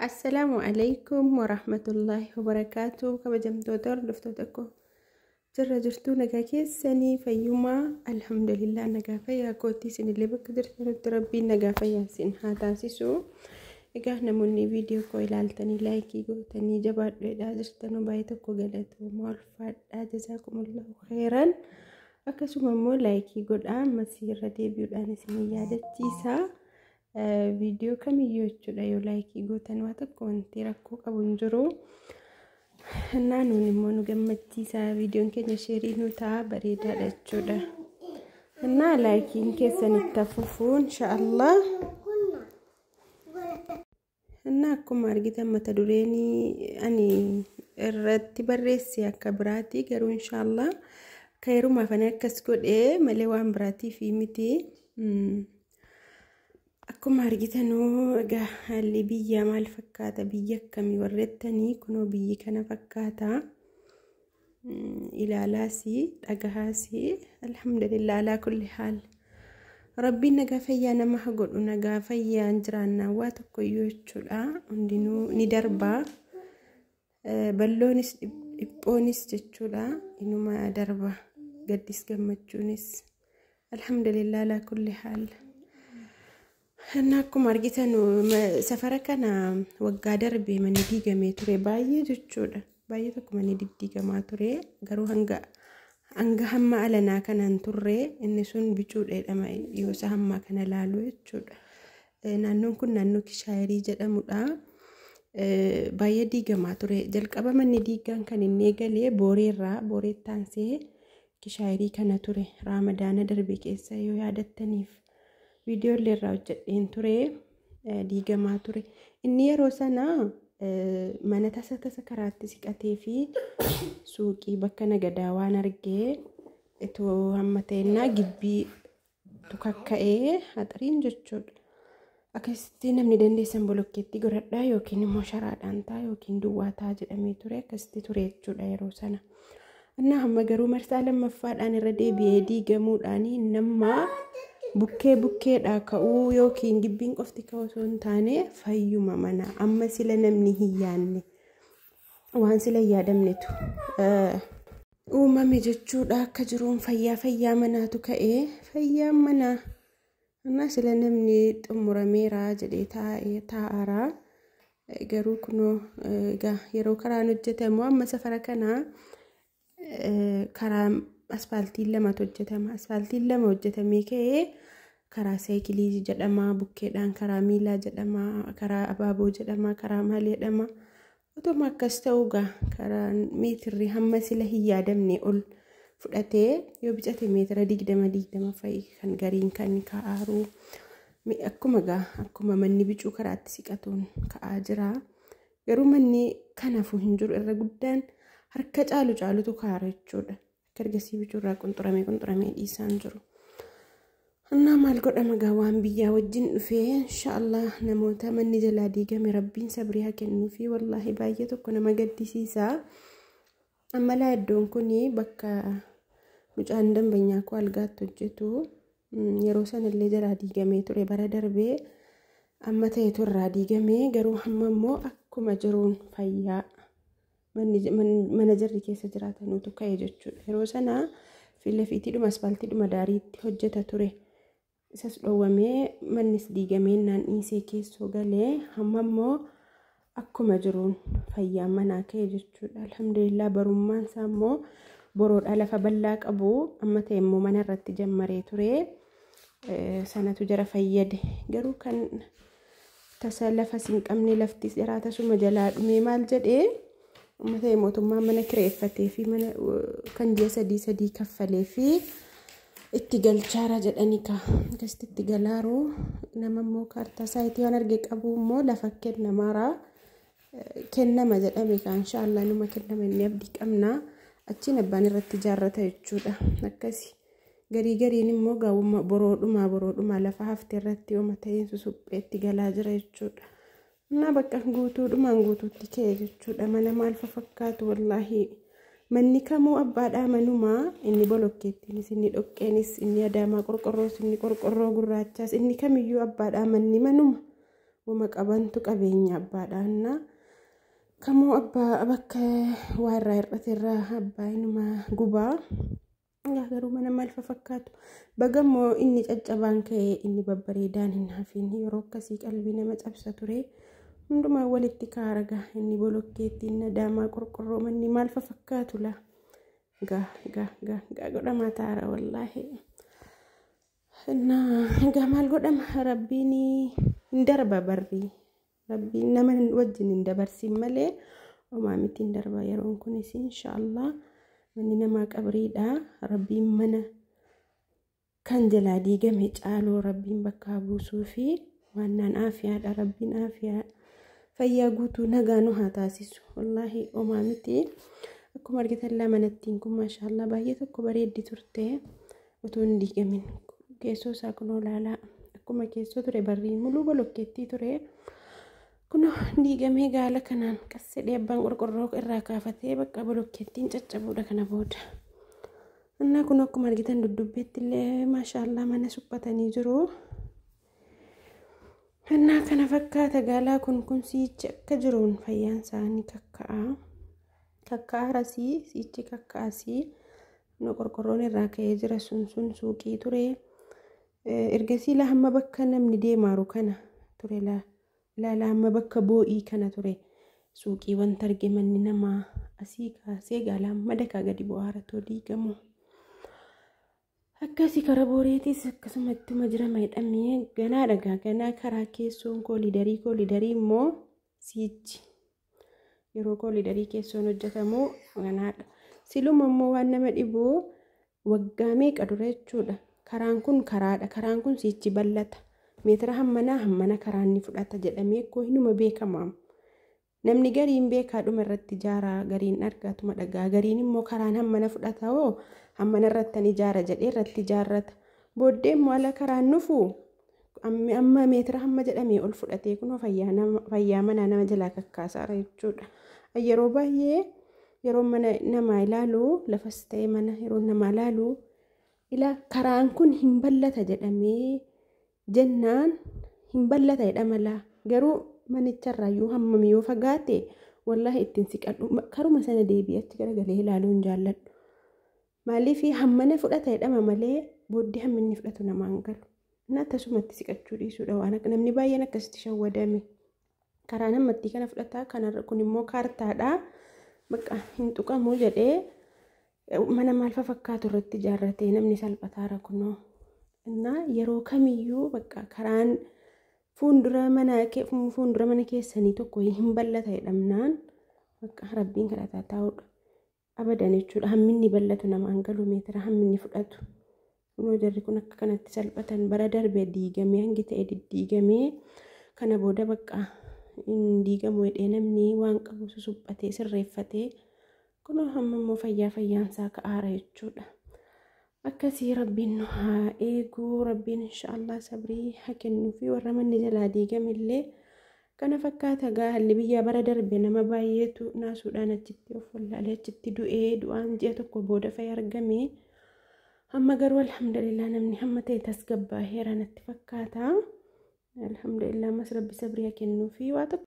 Assalaamu alaikum warahmatullaahi wabarakaatu. Kabajamtoota hordoftoota koo, jirra jirtuu? Nagaa keessanii? Fayyumaa? Alhamdulillah, nagaa fayyaa kootii. Isinillee bakka jirtanitti Rabbiin nagaa fayyaa isin haa taasisu. Egaa namoonni viidiyoo koo ilaaltanii like gootanii jabaadhuudhaa jirtan, baay'ee tokko galatoomaa, ulfaadhaa, jazaakumullahu khairan. Akkasuma immoo like godhaa, ammas irra deebi'uudhaan isin yaadachiisa. Viidiyoo kamiyyuu jechuudha, yoo like gootan waa tokko wanti rakkoo qabu hin jiru. Innaa nuun immoo nu gammachiisa, viidiyoon keenya share nu ta'a, bareedaadha jechuudha. Innaa likeiin keessan itti hafuufuu inshaallah. Innaa akkuma argitan mata dureen ani irratti barreesse akka biraati, garuu inshaallah kayirumaaf ani akkas godhee malee waan biraatiif miti. Akkuma argitanuu egaa haalli biyyaa maal fakkaata, biyya akkamii warreettanii, kunoo biyyi kana fakkaata. Ilaalaas dhagahaas, alhamdulillah alaa kulli haal. Rabbiin nagaa fayyaa nama haa godhu, nagaa fayyaan jiraannaa waa tokkoyyuu jechuudha. Hundinuu ni darbaa. Balloonis dhiphoonis jechuudha. Inuma darba. Gaddis gammachuunis. Alhamdulillah alaa kulli haal. Inni akkuma argitan safara kana waggaa darbee manni diigamee ture baay'ee jechuudha. Baay'ee tokko manni diddiigamaa ture, garuu hanga hamma alanaa kanaan turre. Inni sun bicuudha jedhama yoo isa hammaa kana ilaalu jechuudha. Naannoon kun naannoo Kishaayirii jedhamudha. Baay'ee diigamaa ture. Jalqaba manni diigaan kan inni eegalee Booreerraa, Booreetti aansee Kishaayirii kana ture. Raamadaana darbe keessa yoo yaadattaniif viidiyoo illee irraa hojjedheen ture, diigamaa ture. Inni yeroo sana mana tasa tasa karaatti siqatee fi suuqii bakka nagadaa waan argee itoo hamma ta'ennaa gibbii tukakka'ee haxariin jechuudha. Akkasitti namni dandeessan bolokkeetti godhadhaa yookiin immoo sharaadhaan ta'a yookiin duwwaa ta'a jedhamee ture, akkasitti ture jechuudha yeroo sana. Innaa hamma garuu marsaa lammaffaadhaan irra deebi'ee diigamuudhaan nama bukkee bukkeedhaa ka'uu yookiin gibbiin qofti ka'uu osoo hin taane fayyuma mana amma sila namni hin yaadne, waan sila hin yaadamnetu uumame jechuudha. Akka jiruun fayyaa manaatu ka'ee, fayyaan manaa amma sila namni xumurameera jedhee taa'ee taa'araa, garuu kunoo egaa yeroo karaan hojjetamu amma safara kanaa karaa asfaaltiin lamatu hojjetama. Asfaaltiin lama hojjetamee ka'ee karaa saayikilii jedhama, bukkeedhaan karaa miilaa jedhama, karaa abaaboo jedhama, karaa maal jedhama. Otuma akkas ta'u gaa karaan meetirri hamma sila hin yaadamne ol fudhatee, yoo bicate meetira 20 20 fa'i kan gariin kan ka'aaru. Akkuma gaa akkuma manni bicuu karaatti siqatuun ka'aa jira. Garuu manni kanaafuu hin jiru, irra guddaan harka caalu caalutu kaara jechuudha. Akka ergasii bicuurraa qunxuramee qunxuramee dhiisaan jiru. Annaa maal godhama gaa, waan biyyaa wajjin dhufee. Inshaallah namoota manni jalaa diigame Rabbiin sabrii haa kennuufi, wallaahi baay'ee tokko nama gaddisiisa. Amma laa iddoon kun bakka mucaan dambanyaa koo algaatti hojjetu, yeroo sanallee jalaa diigamee ture bara darbee, amma ta'etu irraa diigamee, garuu hamma immoo akkuma jiruun fayyaa mana jarri keessa jiraatanutu ka'e jechuudha. Yeroo sana fiilafiitiidhuma asfaaltiidhuma daariitti hojjeta ture. Isas dhoowwamee mannis diigamee naan dhiisee keessoo galee, hamma immoo akkuma jiruun fayyaan manaa ka'e jechuudha. Alhamdulillah, barummaan isaa immoo boroodhaa lafa bal'aa qabu, amma ta'e immoo mana irratti jammaree ture. Sanatu jara fayyade. Garuu kan tasa lafa hin qabne, lafti jaraa tasuma jalaa dhumee maal jedhee, amma ta'e mootummaan mana kireeffatee fi mana kan ji'a sadii sadii kaffalee fi itti galchaara jedhanii ka akkasitti itti galaaru. Nama immoo kaartaa saayitii waan arge qabu immoo lafa kennamaara, kennama jedhame ka, inshaallah numa kennama inni abdii qabna, achiin abbaan irratti ijaarrata jechuudha. Akkasi garii gariin immoo gaawuma boroodhumaa boroodhumaa lafa hafte irratti yooma ta'een susupheetti galaa jira jechuudha. Innaa bakka guutuudhumaan guutuutti ka'e jechuudha. Mana maal fakkaatu, wallaahi manni kamuu abbaadhaa manumaa, inni bolokkeettiinis, inni dhoqqeenis, inni adaamaa qorqorroos, inni qorqorroo gurraachaas, inni kamiyyuu abbaadhaa manni manuma. Wama qabantu qabeenya abbaadhaanna. Kamuu abbaa bakka waa irraa hir'ate irraa abbaa inuma gubaa. Garuu mana maal fakkaatu. Bagammoo inni caccabaan ka'ee inni babbareedaan hin hafin yeroo akkasii qalbii nama cabsa ture. Hundumaa walitti kaaraga inni bolokkeetti inni adaamaa qorqorroo manni maal fakkaatu laa. Gaa gaa gaa gaa godhamaa taara wallaahi. Gaa maal godhama rabbiin hin darba barri. Rabbiin nama wajjin hin dabarsin malee homaa miti hin darba yeroon kunis inshaallah. Manni namaa qabriidha. Rabbiin mana kan jalaa diigame caaloo rabbiin bakka buusuu fi waannaan aafiyaadha. Rabbiin aafiyaa fayyaa guutuu nagaa nu haa taasisu. Wallaahi homaa miti. Akkuma argitan manattiin kun maashaallah baay'ee tokko bareeddi turte otoo hin diigamin. Keessoo isaa kunoo ilaalaa. Akkuma keessoo ture barriin muluu bolokkeettii ture. Kunoo diigamee gaala kanaan qassedhee abbaan qorqorroo irraa kaafatee bakka bolokkeettiin caccabuudha kana booda. Innaa kun akkuma argitan dudubbeetti illee maashaallah mana suphatanii jiru. Innaa kana fakkaata gaalaa kun siichi akka jiruun fayyaan isaanii kakka'a. Kakka'a rasii siichi kakkaasii qorqorroon irraa ka'ee jira sun suuqii ture. Ergasii laa hamma bakka namni deemaaru kana ture laa. Ilaala hamma bakka boo'ii kana ture suuqii wanta arge manni namaa asii kaasee gaala hamma dakaa gadi bu'aara too diigamu. Akkasii karaa booreetis akkasumatti jira maidhamee ganaa dhagaa ganaa karaa keessoon koolidarii immoo siichi yeroo koolidarii keessoon hojjetamu ganaadha. Siluma immoo waan nama dhibu waggaa meeqa dura jechuudha. Karaan kun karaadha. Karaan kun siichi bal'ata. Meetira hammanaa hammana karaan ni fudhata jedhamee koo hinuma beekama. Namni gariin beekaadhuma irratti ijaaraa gariin argatuma dhagaa gariin immoo karaan hammana fudhata hoo hammana irratti ijaara jedhee irratti ijaarrata. Booddee immoo ala karaan nufu amma meetira hamma jedhamee ol fudhatee kunoo fayyaa manaa nama jalaa kakkaasaara jechuudha. Yeroo baay'ee yeroo mana namaa ilaalu lafas ta'e mana yeroo namaa ilaalu ilaa karaan kun hin bal'ata jedhamee jennaan hin bal'ata jedhama laa garuu manicharraayyuu hammam yoo fagaate wallaahi ittiin siqadhu karuma sana deebi'ee achi garagalee ilaaluu hin jaalladhu. Maaliif hammana fudhata jedhama malee booddee hamma inni fudhatu namaan galu. Inni akkasumatti siqachuu dhiisuudha waan akka namni baay'een akkasitti shawwadame. Karaan ammattii kana fudhataa kanarra kun immoo kaartaadha. Bakka hin tuqamu jedhee mana maal fakkaatu irratti ijaarratee namni salphataara kunoo. Innaa yeroo kamiyyuu bakka karaan fuuldura mana keessanii tokko hin bal'ata jedhamnaan bakka rabbiin kadhataa taa'uudha. Abadan jechuudha hammi inni bal'atu namaan galu meetira hammi inni fudhatu. Kunoo jarri kun akka kanatti salphatan bara darbe diigamee hangi ta'e diddiigamee kana booda bakka hin diigamu jedhee namni waan qabu susuphatee sirreeffatee kunoo hamma immoo fayyaansaa ka'aara jechuudha. Akkasii rabbiin nu haa eegu rabbiin inshaallah sabrii haa kennuu fi warra manni jalaa diigame illee kana fakkaata gaa haalli biyyaa bara darbe nama baay'eetu naasuudhaan achitti of wallaalee achitti du'ee du'aan ji'a tokko booda fa'i argame. Amma garuu alhamdulillah namni hamma ta'e tasgabbaa'eera natti fakkaata. Alhamdulillah ammas rabbi sabrii haa kennuu fi waa tokko.